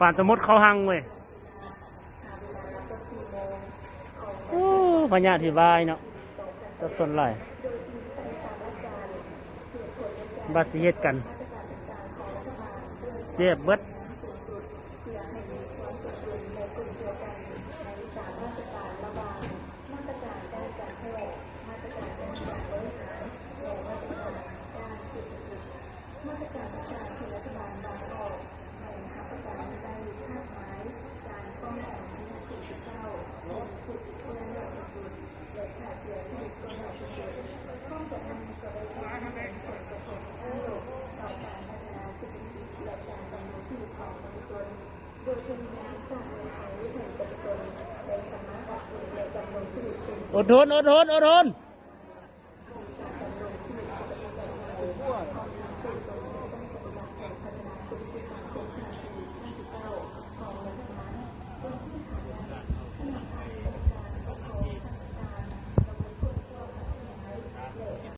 ປານຕະໝົດເຂົ້າຮັງເວີຍ. ໂອ້ ພະຍາທິບາຍເນາະ ສັບສົນຫຼາຍ ວ່າຊິເຮັດກັນ ເຈັບເບິດ. ອົດທົນ ອົດທົນ ອົດທົນ.